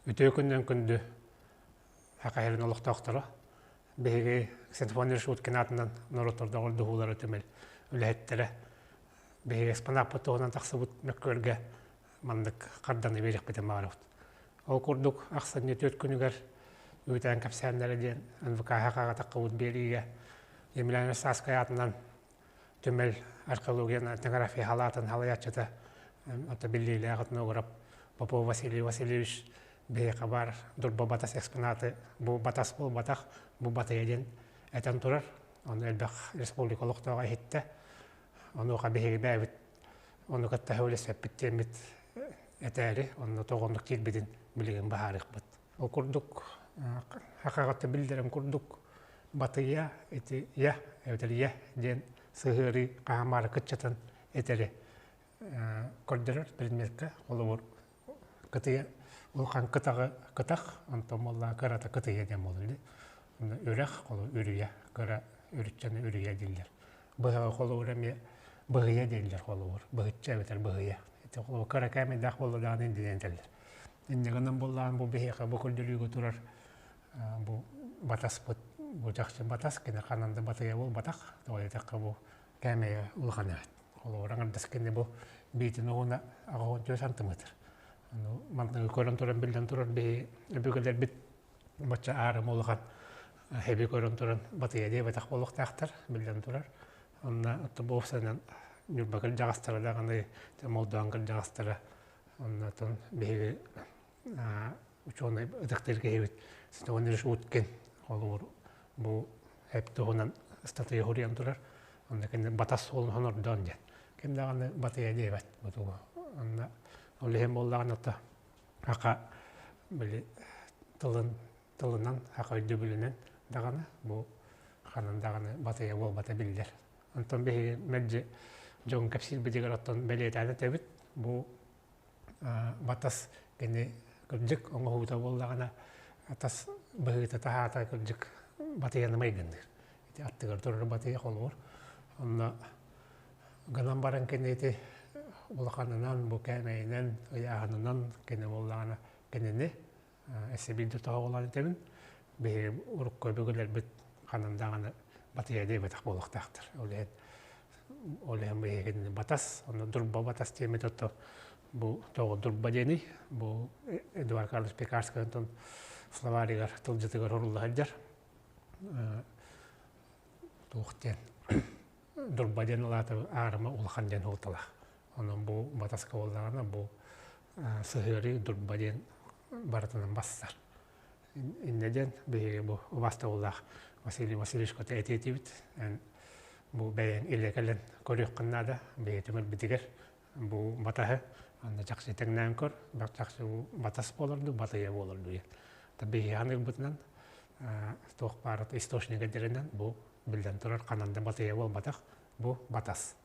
Үтүө күнүнэн күндү Саха сирин олохтоохторо. Биһиги Ксенофонт Шуткин аатынан норуоттар доҕордоһуулара түмэл үлэһиттэрэ биһиги экспонаппыт туһунан тахсыбыт мөккүөргэ маннык харданы биэриэхпитин баҕарабыт. Ол курдук ахсынньы 4 күнүгэр үүтээн кэпсээннэрэ диэн НВК хаҕатаххыбыт биэриигэ Емельян Сааскай аатынан түмэл археология этнография халаатын халайааччыта ата биллиилээх этнограф Попов Василий Васильевич биһиэхэ баар дурба батас экспонаты бу батас буолбатах, бу батыйа диэн этэн турар. Ону элбэх республика олохтооҕо иһиттэ. Онуоха биһиги бэйэбит ону кытта сөбүлэспэппит диэммит этээри, онно тоҕо оннук киирбитин билигин быһаарыахпыт. Ол курдук хахаҕата биллэрин курдук батыйа ити я эбэтэр я диэн сыһыарыы хаамаары кыччатан этэри көрдөрөр предметкэ холобур кытыйа улахан кытаҕы кытах онтон буоллаҕа кырата кытыйа диэн буолар ини үрэх холобур үрүйэ кыра үрүччэни үрүйэ дииллэр быһаҕы холобур эмиэ быһыйа дииллэр холобур быһычча эбэтэр быһыйа ити холобур кыра кээмэйдээх буолла даҕаны иннинэн этэллэр инньэ гынан буоллаҕын бу биһиэхэ бу көрдөрүүгэ турар бу батаспыт бу чахчы батас кини ханан да батыйа буолбатах тоҕо диэтэххэ бу кээмэйэ улахан эбит холобур аҥардас кини бу биитин уһуна 84 сантиметр манныгы көрөн туран биллэн турар биһи өбүгэлэрбит бачча аарым улахан хэби көрөн туран батыйа диэбэтэх буолуохтаахтар биллэн турар онно бу санан Ньурба кырдьаҕастара даҕаны Молдоон кырдьаҕастара оннотон биһиги учуонай ытыктыыр киһибит Степан Уткин холобур бу эп туһунан ыстатыйа суруйан турар онно кини батас суолун хонордоон диэн ким даҕаны батыйа диэбэт бу тугу онно ол иһин буоллаҕына то аха били тылын тылынан аха өйдөбүлүнэн даҕаны бу ханан даҕаны батыйа буолбата биллэр онтон биһиги мэлдьи дьон кэпсиирбитигэр оттон бэлиэтээн этэбит бу батас кини кырдьык оҥоһуута буоллаҕына тас быһыыта таһаата кырдьык батыйаны майгынныыр ити аттыгар турар батыйа холобур онно гынан баран кини ити улаханынан бу кээмэйинэн ыйааһынынан кини буоллаҕына кинини өссө биирдэ тоһоҕолоон этэбин биһиги урукку өбүгэлэрбит ханан даҕаны батыйа диэбэтэх буолуохтаахтар ол иһин ол иһин биһиги батас онно дурба батас диэммит ото бу тоҕо дурба диэний бу Эдуард Карлович Пекарскай онтон словаригар тылдьытыгар урулла сылдьар туох диэн дурба диэн улаата аарыма улахан диэн суолталаах онон бу батаска буоллаҕына бу сыһыарыы дурба диэн барытынан бассар иннэ диэн биһиги бу убаастабыллаах Василий Васильевичка этиэтибит эн бу бэйэҥ илэ кэлэн көрүөххүн наада биһиги түмэлбитигэр бу батаһы анна чахчы тэҥнээн көр чахчы бу батас буолар дуу батыйа буолар дуу диэн биһиги ханыырбытынан туох баар источник эрдэринэн бу биллэн турар ханан да батыйа буолбатах бу батас.